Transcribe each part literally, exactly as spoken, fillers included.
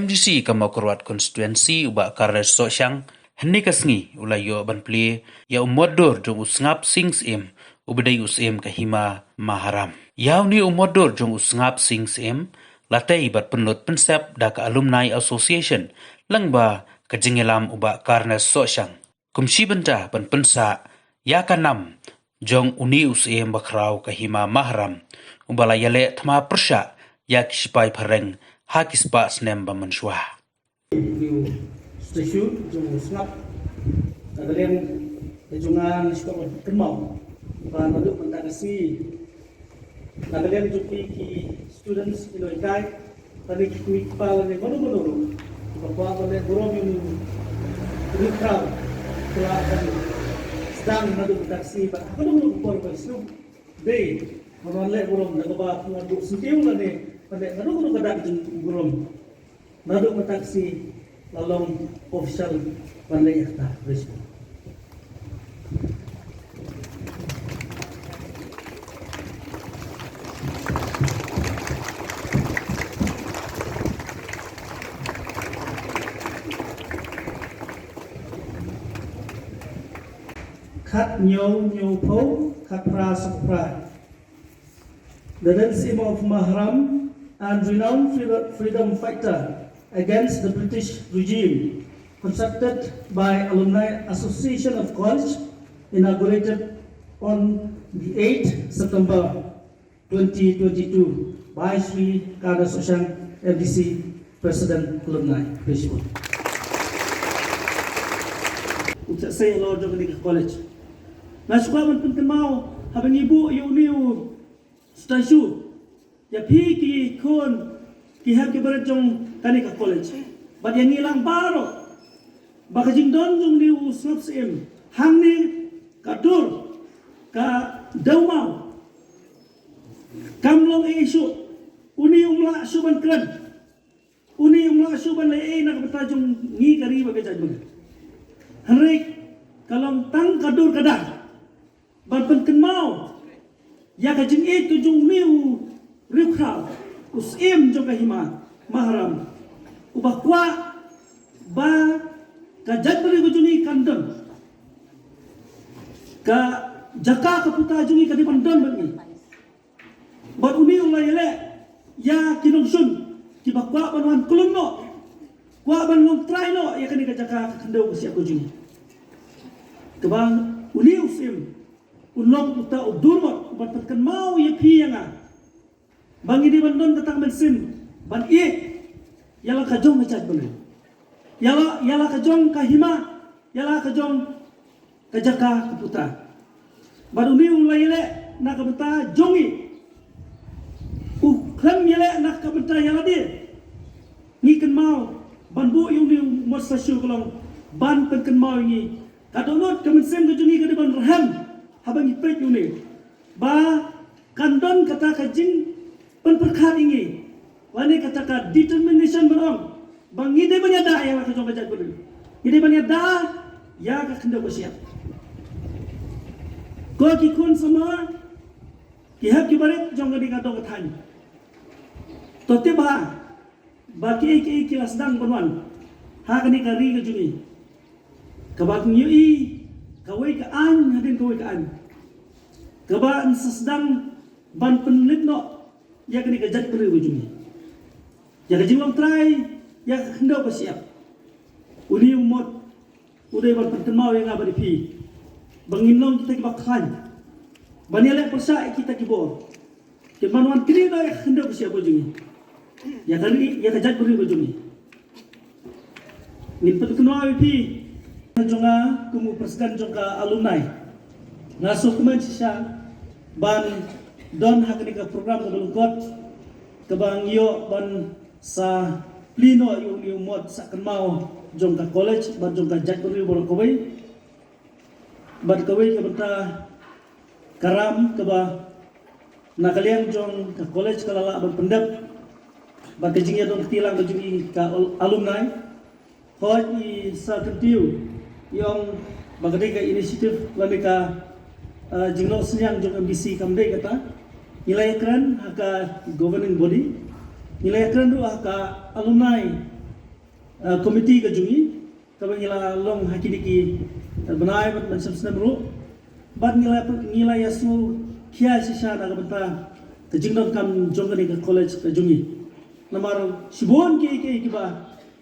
DC ka Mawkyrwat Constituency u Bah Carnes Sohshang, hynne ka sngi u la ïoh ban plie ïa u mot dur jong u Sngap Sing Syiem, u ba dei u Syiem ka Hima Maharam. Ïa une u mot dur jong u Sngap Sing Syiem la tei bad pynlut pynsep da ka Alumni Association lyngba ka jingïalam u Bah Carnes Sohshang. Kum shi bynta ban pynsah ïa ka nam jong une u Syiem bakhraw ka Hima Maharam, u ba la ïaleh thma pyrshah ïa ki shipai phareng ha ki spah snem ba mynshuwa. Statue jong u Sngap, ka liang ka jong nga nga shu kynmaw ba naduh mynta ka sngi, na ka liang jong ki students ki nonghikai, lane ki kmie ki kpa lane mano mano ruh ba kwah ban leh burom ïa une u riewkhraw, ki la kan sdang naduh mynta ka sngi bad ha kano kano ka por ba shu dei ban wan leh burom, na kaba pynwan buh syntiew lane ban leh kano kano ka dak jingburom. Naduh mynta ka sngi la long official ban leh ïa kata. Khat hynñiew hynñiew phew, khat phra sawphew phra. The Syiem of Maharam and renowned freedom, freedom fighter against the British regime, constructed by Alumni Association of College, inaugurated on the eighth September twenty twenty-two by Shri Carnes Sohshang, MDC, President Alumni. Appreciate. U chah sei halor jong kane ka college. Nga sngewkwah ban pynkynmaw haba ngi buh ïa une u statue ïa phi ki khun ki hep ki barit jong kane ka college bad ïa ngi lang baroh ba ka jingdon jong une u Sngap Syiem hangne ka dur ka dewmaw kam long ei shuh. Une um lah shuh ban kren. Une um lah shuh ban leh ei na ka bynta jong ngi ka ri bad ka jaitbynriew. Hynrei ka long tang ka dur ka dar ban pynkynmaw ïa ka jingïeit ka jong une u riewkhraw, u Syiem jong ka Hima Maharam, uba kwah ba ka jaitbynriew ka jong ngi kan don, ka jaka ka puta jong ngi ka dei ban don bad ngi. Bad une u la ïaleh ïa ki nongshun kiba kwah ban wan khlem noh, kwah ban long trai noh ïa kane ka jaka ka khyndew ka shyiap ka jong ngi. Kaba une u Syiem u long uta u dur mot uban pynkynmaw ïa phi ïa nga ba ngi dei ban don kata ka mynsiem ban ïeit ïa la ka jong ka jaitbynriew, ïa la, ïa la ka jong ka hima, ïa la ka jong ka jaka ka puta. Bad une u la ïaleh na ka bynta jong ngi. U khlem ïaleh na ka bynta ïa lade. Ngi kynmaw ban buh ïa une u mot statue ka long ban pynkynmaw ïa ngi. Ka dohnud ka mynsiem ka jong ngi ka dei ban rhem haba ngi peit ïa une. Ba kan don kata ka jingpynpyrkhat ïa ngi, lane kata ka determination ban ong ba ngi dei ban ïada ïa la ka jong ka jaitbynriew, ngi dei ban ïada ïa ka khyndew ka shyiap. Ko ki khun samla, ki hep ki barit jong kane ka dong ka thaiñ, to tip bha ba kiei kiei ki la sdang ban wan ha kane ka ri ka jong ngi, kaba ngi ïohi kawei ka aiñ hadien kawei ka aiñ, kaba yn sa sdang ban pynlip noh ïa kane ka jaitbynriew ka jong ngi, ïa ka jinglong trai, ïa ka khyndew ka shyiap. Une u mot u dei ban pynkynmaw ïa nga bad ïa phi ba ngin long kita kiba khlaiñ ban ïaleh pyrshah ïa kita ki bor, kin ban wan kylli noh ïa ka khyndew ka shyiap ka jong ngi, ïa ka ri, ïa ka jaitbynriew ka jong ngi. Ngin pynkynmaw ïa phi. Jong nga kum u president jong ka alumni, nga sngewkmen shisha ban don ha kane ka program kaba lyngkot, kaba ngi ïoh ban sa plie noh ïa une u mot sah kynmaw jong ka college bad jong ka jaitbynriew baroh kawei. Bad kawei ka bynta ka ram kaba na ka liang jong ka college ka la lah ban pyndep bad ka jingïadon kti lang ka jong ngi ka al-, alumni. Hooid, i sa kyntiew, i ong ba ka dei ka initiative lane ka, eh, jingnoh synñiang jong MDC, kam dei kata. Ngi la ïakren ha ka governing body, ngi la ïakren ruh ha ka alumni uh, committee ka jong ngi kaba ngi la long ha kine ki, uh, bnai bad mynshem snem ruh, bad ngi la ngi la ïa sngewkhia shisha na ka bynta ka jingdonkam jong kane ka college ka jong ngi. Namar shibun ki ki kiba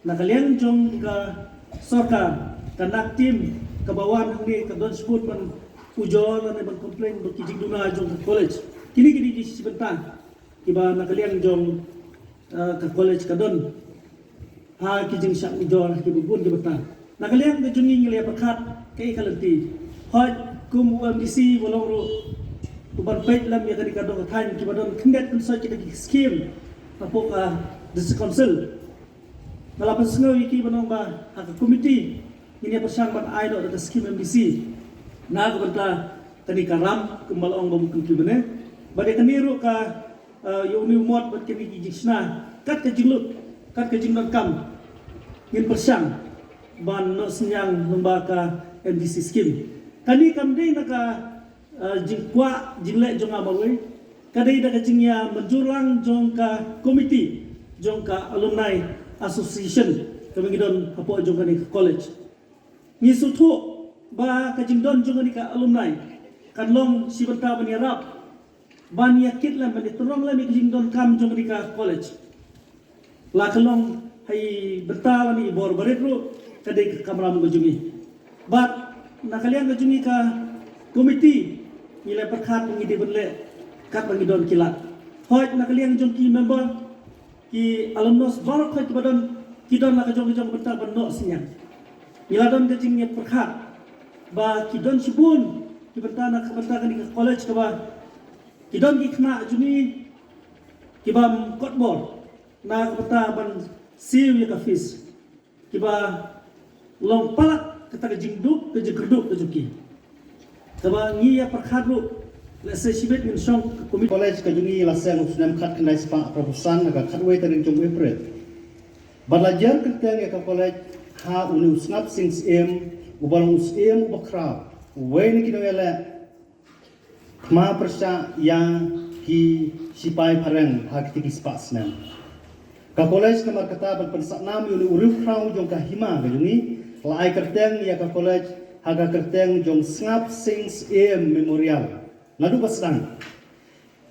na ka liang jong ka sorkar, ka NACTIM kaba wan hangne ka don shibun ban ujor lane ban complain ba ki jingduna jong ka college. Kine kine ki shi bynta kiba na ka liang jong, uh, ka college ka don ha ki jingshah ujor ha kiba bun ki bynta. Na ka liang ka jong ngi ngi la pyrkhat kaei ka lynti. Hooid, kum u MDC ba long ruh u ban peit lem ïa kane ka dong ka thaiñ kiba don khyndiat khynsoit kita ki skim hapoh ka District Council. Nga la pynsngew ïa ki ba nong ba ha ka committee ngin ïa pyrshang ban ai noh da ka skim MDC na ka bynta kane ka ram kumba la ong ba mut ki bane. Bad ïa kane ruh ka, uh, ïa une u mot bad kine ki jingshna kat ka jinglut, kat ka jingdonkam ngin pyrshang ban noh synñiang lyngba ka MDC skim. Kane kam dei na ka, uh, jingkwah jingleh jong nga marwei, ka dei da ka jingïa mynjur lang jong ka committee jong ka alumni association kaba ngi don hapoh jong kane ka college. Ngi sngewthuh ba ka jingdon jong kane ka alumni kan long shi bynta ban ïarap ban ïa kit lem ban ïa tyrong lem ïa ka jingdonkam jong kane ka college. La ka long ha i bynta lane i bor barit ruh ka dei ka kamram ka jong ngi. Bad na ka liang ka jong ngi ka committee ngi la pyrkhat ngi dei ban leh kat ba ngi don ki lad. Hooid, na ka liang jong ki member ki alumnus baroh khoit kiba don ki don la ka jong ka jong ka bynta ban noh synñiang. Ngi la don ka jingïa pyrkhat ba ki don shibun ki bynta na ka bynta kane ka college kaba ki don ki khynnah jong ngi kiba kot bor na ka bynta ban siew ïa ka fees kiba long palat kata ka jingduk ka jingkyrduh ka jong ki. Kaba ngi ïa pyrkhat ruh lehse shibit ngin shong ka committee. College ka jong ngi la seng u snem khatkhyndai spah arphew san ha ka khatwei tarik jong u April. Bad la jer kyrteng ïa ka college ha une u Sngap Sing Syiem uba long u syiem uba khraw, uwei na ki nongïaleh thma pyrshah ïa ki shipai phareng ha kiti ki spah snem. Ka college namar kata ban pynsaknam ïa une u riewkhraw jong ka hima ka jong ngi la ai kyrteng ïa ka college ha ka kyrteng jong Sngap Sing Syiem Memorial naduh ba sdang.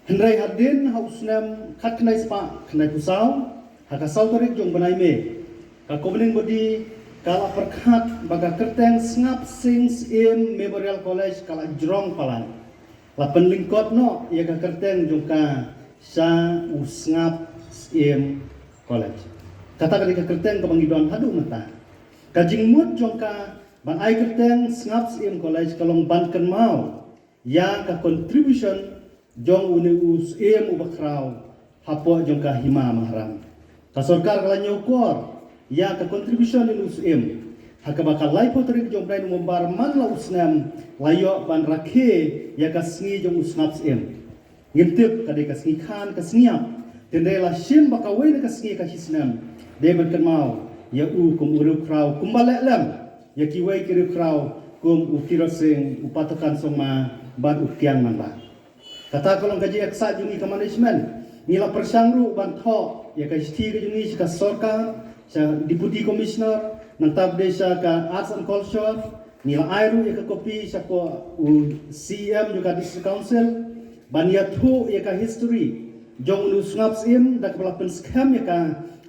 Hynrei hadien ha u snem khatkhyndai spah khyndaiphew saw ha ka saw tarik jong u bnai May, ka governing body ka la pyrkhat ba ka kyrteng Sngap Sing Syiem Memorial College ka la jrong palat. La pynlyngkot noh ïa ka kyrteng jong ka sha u Sngap Syiem College. Kata ka dei ka kyrteng kaba ngi don haduh mynta. Ka jingmut jong ka ban ai kyrteng Sngap Syiem College ka long ban kynmaw ïa ka contribution jong une u syiem uba khraw hapoh jong ka hima Maharam. Ka sorkar ka la ñiewkor ïa ka contribution une u syiem ha kaba ka laiphew tarik jong u bnai November man la u snem la ïoh ban rakhe ïa ka sngi jong u Sngap Syiem. Ngim tip ka dei ka sngi khan ka sngi ap, hynrei la shim ba kawei na ka sngi ka shi snem dei ban kynmaw ïa u kum u riewkhraw kumba leh lem ïa kiwei ki riewkhraw kum u Tirot Sing, u Patokan Songma bad u Kiang Nangbah. Kata ka long ka jingïaksaid jong ngi ka management. Ngi la pyrshang ruh ban thoh ïa ka shithi ka jong ngi sha ka sorkar, sha Deputy Commissioner, nangta pat de sha ka Arts and Culture. Ngi la ai ruh ïa ka copy sha ko u CEM jong ka District Council ban ïathuh ïa ka history jong u Sngap Syiem da kaba la pynskhem ïa ka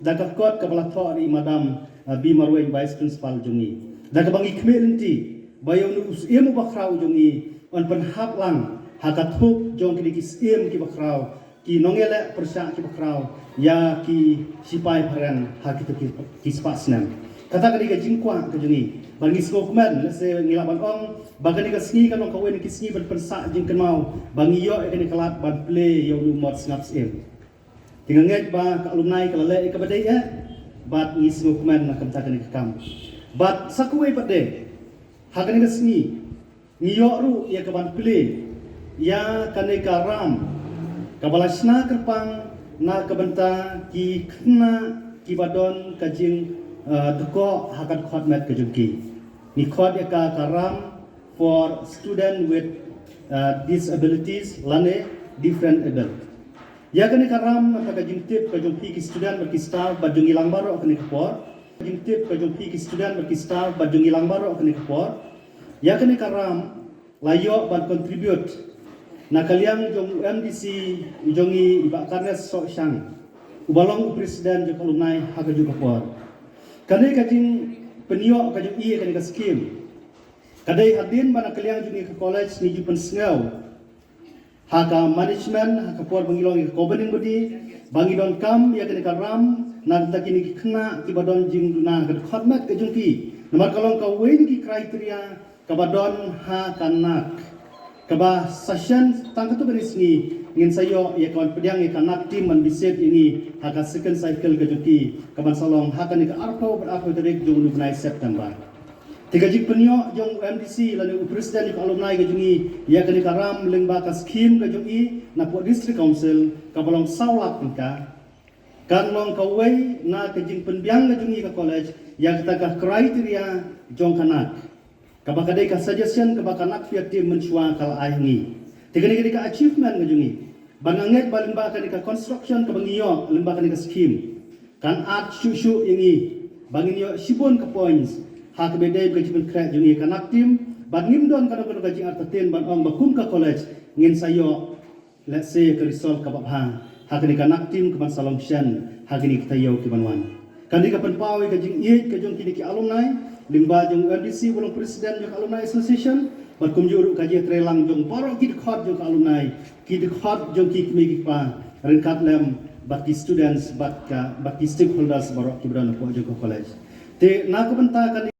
da ka kot kaba la thoh da i Madam, uh, B Marwein, Vice Principal jong ngi. Da kaba ngi khmih lynti ba ïa u syiem uba khraw jong ngi un pynhap lang ha ka thup jong kine ki syiem kiba khraw, ki nongïaleh pyrshah kiba khraw ïa ki shipai phareng ha kito ki, ki spah snem. Kata ka dei ka jingkwah ka jong ngi. Ba ngi sngewkmen, lehse ngi lah ban ong ba kane ka sngi ka long kawei na ki sngi ban pynsah jingkynmaw ba ngi ïoh ïa kane ka lad ban plie ïa u mot Sngap Syiem. Te nga ngeit ba ka alumni ka la leh ïa kaba dei eh, bad ngi sngewkmen na ka bynta kane ka kam. Bad sa kawei pat de, ha kane ka sngi ngi ïoh ruh ïa ka ban plie ïa kane ka ram kaba la shna kyrpang na ka bynta ki khynnah kiba don ka jing, eh, dkoh ha ka dkhot met ka jong ki. Ngi khot ïa ka ka ram for student with, eh, disabilities lane different able. Ïa kane ka ram, nangta ka jingtip ka jong phi ki student bad ki staff bad jong ngi lang baroh kane ka por, Jingtip ka jong phi ki student bad ki staff bad jong ngi lang baroh kane ka por. Ïa kane ka ram la ïoh ban contribute na ka liang jong u M D C jong ngi, i Bah Carnes Sohshang, uba long u president jong ka alumni ha kajuh ka por. Kane ka jingpynïoh ka jong i ïa kane ka scheme ka dei hadien ba na ka liang jong ngi ka college ngi ju pynsngew ha ka management ha ka por ba ngi long ïa ka governing body ba ngi donkam ïa kane ka ram na ka bynta kine ki khynnah kiba don jingduna ha ka dkhot met ka jong ki. Namar ka long kawei na ki criteria kaba don ha ka NAC, kaba sa shen tang katto katne sngi ngin sa ïoh ïa ka ban pdiang ïa ka NAC team ban visit ïa ngi ha ka second cycle ka jong ki kaban sa long ha kane ka arphew bad arphew tarik jong une u bnai September. Te ka jingpynïoh jong u M D C lane u president jong ka alumni ka jong ngi ïa kane ka ram lyngba ka scheme ka jong i na poh District Council kaba long saw lak tyngka, kan long kawei na ka jingpynbiang ka jong ngi ka college ïa kata ka criteria jong ka NAC, kaba ka dei ka suggestion kaba ka NAC Fair Team mynshuwa ka la ai ha ngi. Te kane ka dei ka achievement ka jong ngi. Ba nga ngeit ba lyngba kane ka construction kaba ngi ïoh lyngba kane ka scheme kan add shuh shuh ïa ngi ba ngin ïoh shibun ka points ha kaba dei ka jingpynkhreh jong ngi ka NAC team. Ba ngim don kano kano ka jingartatien ban ong ba kum ka college ngin sa ïoh, let's say, ka result kaba bha ha kane ka NAC team kaban sa long shen ha kine ki taïew kiban wan. Kane ka pynpaw ïa ka jingïeit ka jong kine ki alumni lyngba jong u M D C ba long president jong ka Alumni Association bad kumjuh ruh ka jingïatreilang jong baroh ki dkhot jong ka alumni, ki dkhot jong ki kmie ki kpa ryngkat lem bad ki students bad ka, bad ki stakeholders baroh kiba don hapoh jong ka college. Te na ka bynta kane